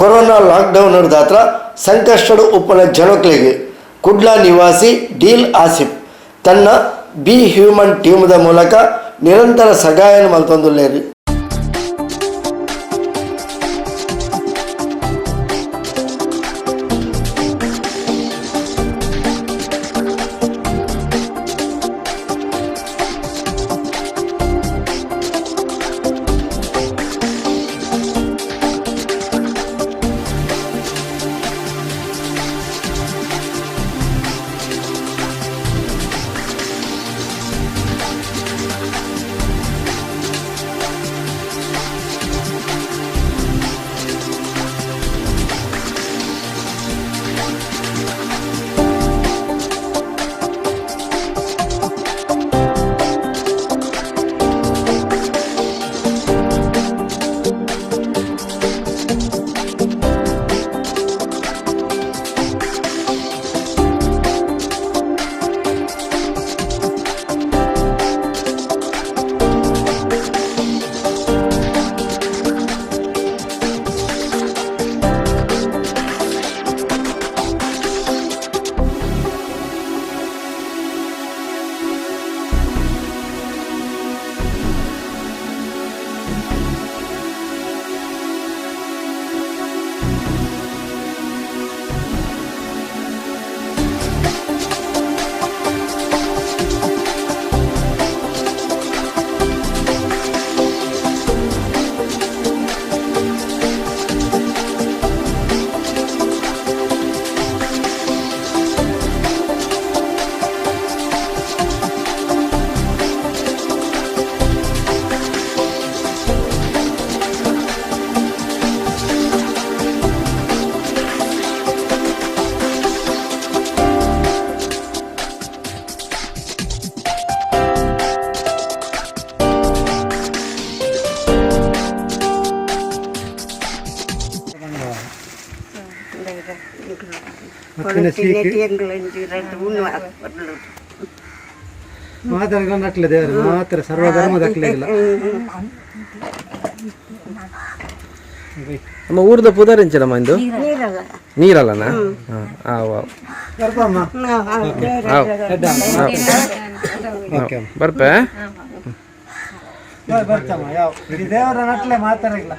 Corona lockdown ದಾತ್ರ ಸಂಕಷ್ಟಡು ಉಪ್ಪನ ಜನಕ್ಲೆಗ್ ಕುಡ್ಲ ನಿವಾಸಿ deal Asif ತನ್ನ ಬಿ ಹ್ಯೂಮನ್ ಟೀಮ್ದ ಮೂಲಕ ನಿರಂತರ ಸಹಾಯ ಮಲ್ತೊಂದುಲ್ಲೆರ್. ಮಾತ್ರ ದೇವರು ಮಾತ್ರ ಸರ್ವಧರ್ಮ ದಕ್ಲೆಗಿಲ್ಲ. ನಮ್ಮ ಊರದ ಪುದರ್ ಎಂಚನಮ್ಮ ಇಂದು? ನೀರಲ್ಲನಾ? ಆವ್ ಬರ್ಪೆ. ಬರ್ತಮ್ಮ ಯಾವ ದೇವರ ನಟ್ಲೆ ಮಾತಾಡಲ್ಲ.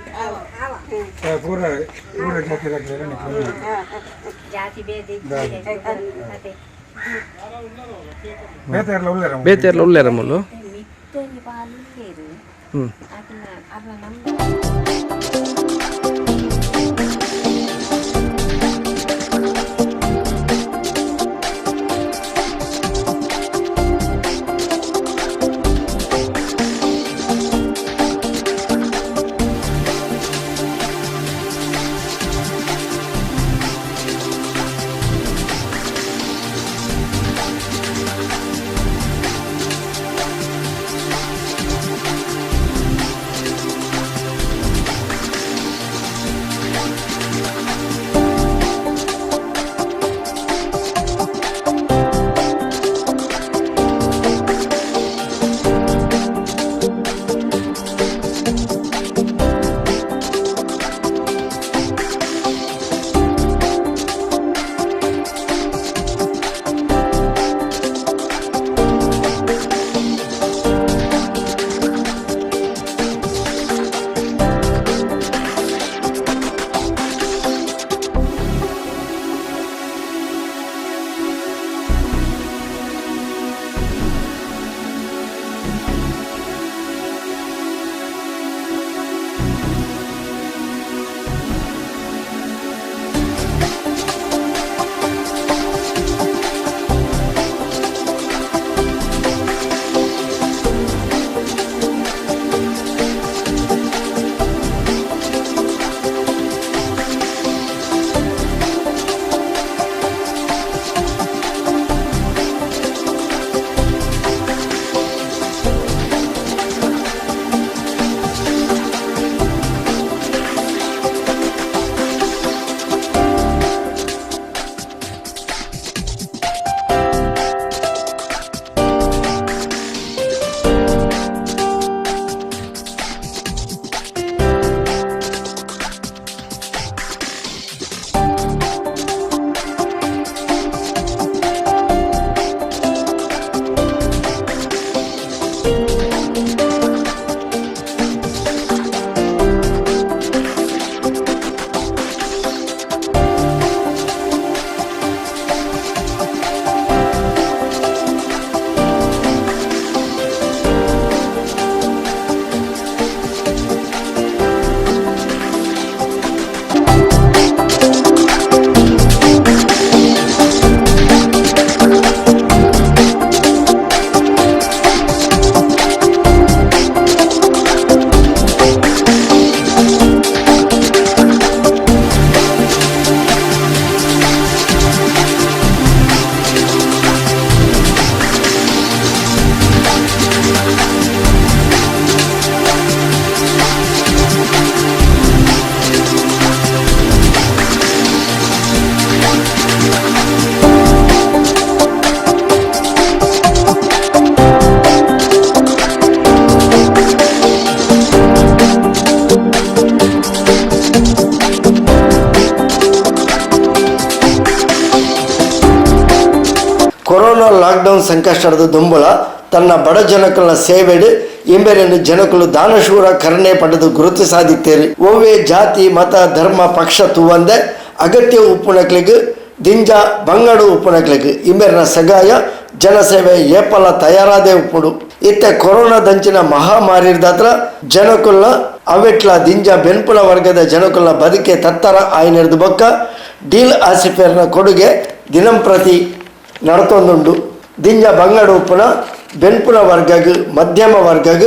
ಬೇತೆರ್ಲ ಉಲ್ಲೇರ ಮುಲ್ಲು. ಕೊರೋನಾ ಲಾಕ್ಡೌನ್ ಸಂಕಷ್ಟದ ದುಂಬುಲ ತನ್ನ ಬಡ ಜನಕುಲ ಸೇವೆಡು ಇಂಬೆರೆನು ಜನಕುಲು ದಾನಶೂರ ಕರುಣೆ ಪಡೆದು ಗುರುತು ಸಾಧಿತ್ತೇರು. ಒವ್ವೆ ಜಾತಿ ಮತ ಧರ್ಮ ಪಕ್ಷ ತೂವಂದೆ ಅಗತ್ಯ ಉಪ್ಪುನಕ್ಲಿಗ್ ದಿಂಜ ಬಂಗಡು ಉಪ್ಪುನಕ್ಲಿಗ್ ಇಂಬೆರ್ನ ಸಗಾಯ ಜನಸೇವೆ ಏಪಲ ತಯಾರಾದೇ ಉಪ್ಪುಡು. ಇತ್ತೆ ಕೊರೋನಾ ದಂಚಿನ ಮಹಾಮಾರಿರ್ದಾತ್ರ ಜನಕುಲ್ನ ಅವೆಟ್ಲ ದಿಂಜ ಬೆನ್ಪುಲ ವರ್ಗದ ಜನಕುಲ್ನ ಬದುಕೆ ತತ್ತರ ಆಯ್ನೆರ್ದು ಬೊಕ್ಕ ಡೀಲ್ ಆಸಿಫೇರ್ನ ಕೊಡುಗೆ ದಿನಂಪ್ರತಿ ನಡತೊಂದುಂಡು. ದಿಂಜ ಬಂಗಡು ಉಪ್ಪುನ ಬೆನ್ಪುನ ವರ್ಗಗ್ ಮಧ್ಯಮ ವರ್ಗಗ್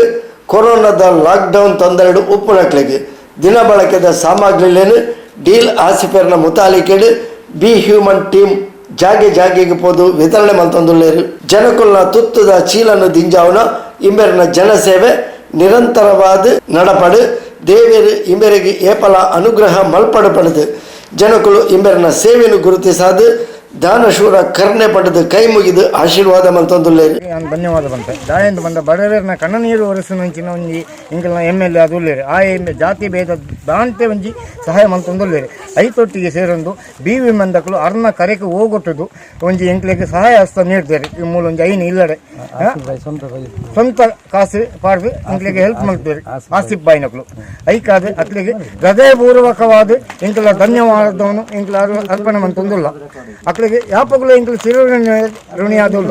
ಕೊರೋನಾದ ಲಾಕ್ಡೌನ್ ತೊಂದರೆಡು ಉಪ್ಪುನಕ್ಲೆಗ್ ದಿನ ಬಳಕೆದ ಸಾಮಗ್ರಿಲೇನು ಡೀಲ್ ಆಸಿಫೇರ್ನ ಮುತಾಲಿಕೆಡು ಬಿ ಹ್ಯೂಮನ್ ಟೀಮ್ ಜಾಗೆ ಜಾಗೆಗೆ ಪೋದು ವಿತರಣೆ ಮಲ್ತೊಂದುಲ್ಲೇರು. ಜನಕುಲ್ನ ತುತ್ತುದ ಚೀಲನು ದಿಂಜಾವುನ ಇಂಬೆರ್ನ ಜನಸೇವೆ ನಿರಂತರವಾದ ನಡಪಡು. ದೇವೇರು ಇಂಬೆರಿಗೆ ಏಪಲ ಅನುಗ್ರಹ ಮಲ್ಪಡು ಪಡೆದು ಜನಕುಲು ಇಂಬೆರ್ನ ಸೇವೆಯನ್ನು ಗುರುತಿಸಾದು ದಾನಶೂರ ಕರ್ಣೆ ಪಡೆದು ಕೈ ಮುಗಿದು ಆಶೀರ್ವಾದ ಮಲ್ತೊಂದುಲ್ಲೇರು. ನಾನು ಧನ್ಯವಾದ ಬಂತೆ. ದಾಯಿಂದ ಬಂದ ಬಡವರನ್ನ ಕಣ್ಣ ನೀರು ಒರೆಸುವಂಚಿನ ಒಂಜಿ ಇಂಕಲ್ನ ಎಮ್ ಎಲ್ ಎ ಅದು ಉಲ್ಲೇರು. ಆ ಎಮ್ ಜಾತಿ ಭೇದ ದಾಂತೆ ಒಂಜಿ ಸಹಾಯ ಮಂತೊಂದುಲ್ಲೇರು. ಐತೊಟ್ಟಿಗೆ ಸೇರೊಂದು ಬಿ ವಿ ಮಂದಕಲು ಅರ್ನ ಕರೆಕ್ ಹೋಗೊಟ್ಟುದು ಒಂಜಿ ಎಂಕ್ಲೆಗ್ ಸಹಾಯ ಹಸ್ತ ನೀಡ್ತಾರೆ. ಈ ಮೂಲ ಒಂಜಿ ಐನ್ ಇಲ್ಲಡೆ ಸ್ವಂತ ಕಾಸು ಪಾಡ್ದು ಎಂಕ್ಲೆಗ್ ಹೆಲ್ಪ್ ಮಲ್ತೇವೆ ಆಸಿಫ್ ಬಾಯಿನಕ್ಲು. ಐಕಾದ ಅಕ್ಲೆಗ್ ಹೃದಯಪೂರ್ವಕವಾದ ಎಂಕಲ ಧನ್ಯವಾದವನ್ನು ಎಂಕಲ ಅರ್ಪಣೆ ಮಂತೊಂದುಲ್ಲ. ಅಕ್ಲೆಗ್ ಯಾಪಗುಲ ಎಂಕಲು ಚಿರ ಋಣಿಯಾದುಲ್ಲ.